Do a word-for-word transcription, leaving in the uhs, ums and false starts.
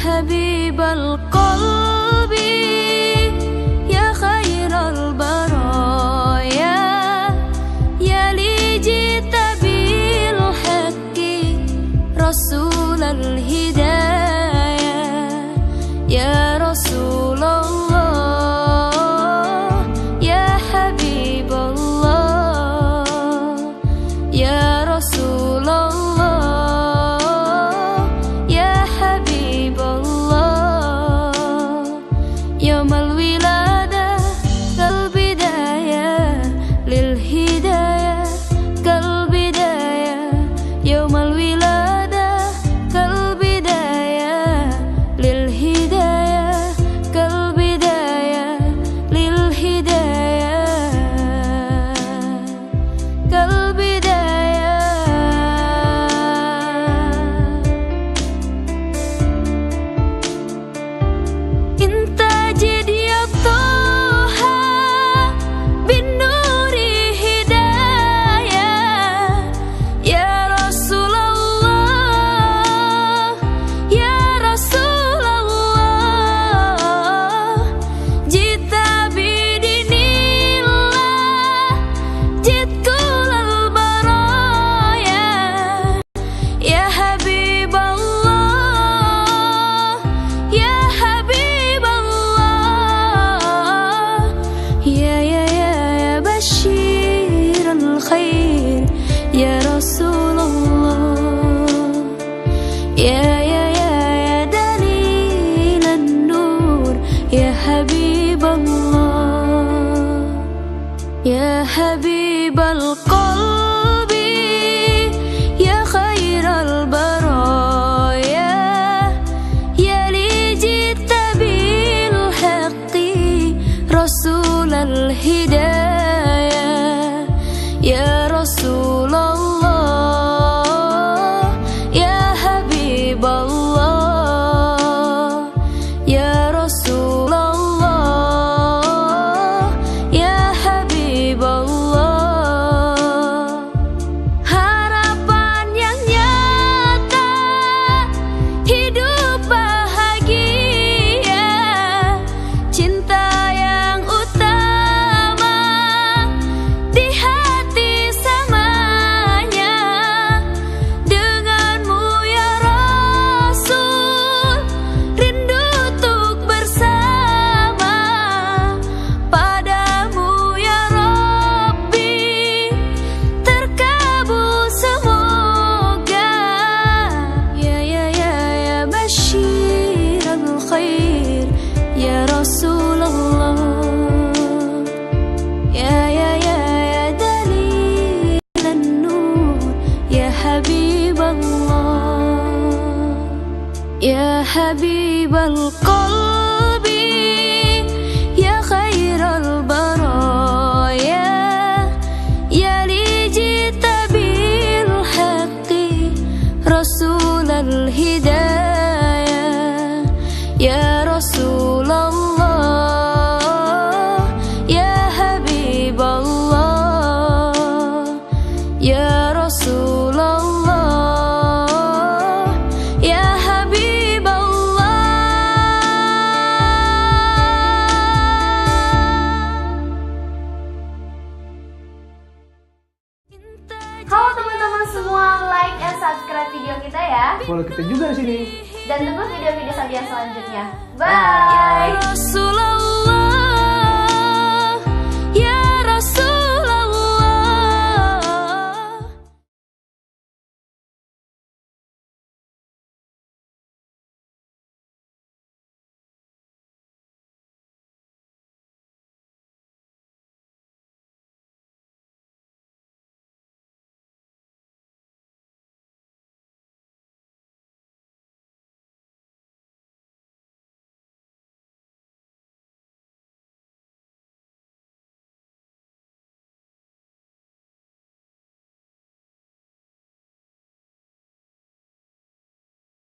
حبيب القلب يا خير البرايا، يا لي جئت بالحق رسول الهدايا. يا رسول الله، يا حبيب الله، يا رسول الله، يا حبيب الله. يوم الولادة كالبداية للهداية، كالبداية. يوم الولادة كالبداية للهداية، كالبداية للهداية. كالبداية. انت جئت يا طه بالنور هداية، يا رسول الله، يا رسول الله، جئت بدين الله، جئت كل البرايا. يا حبيب الله، يا حبيب الله، يا، يا، يا، يا بشير الخير، يا رسول الله. يا، يا، يا، يا دليل النور، يا حبيب الله. يا حبيب القلب، يا خير البرايا، يا لي جئت بالحق رسول الهداية. يا رسول الله، يا حبيب الله، يا رسول الله، يا حبيب الله. Harapan yang nyata, hidup bahagia, cinta yang utama di hati selamanya. Denganmu ya Rasul, rindu untuk bersama. Padamu ya Rabbi, terkabul semoga. Ya, ya, ya, ya basyiral khair, ya Rasulullah. Ya, ya, ya, ya dalil النور يا حبيب الله. يا حبيب القلب، يا خير البرايا، يا لي جئت بالحق رسول الهدايا. يا رسول الله، يا حبيب الله، يا رسول الله، يا حبيب الله. Halo teman-teman semua, like and subscribe video kita ya. Follow kita juga di sini. Dan tunggu video-video Sabian selanjutnya. Bye. Bye.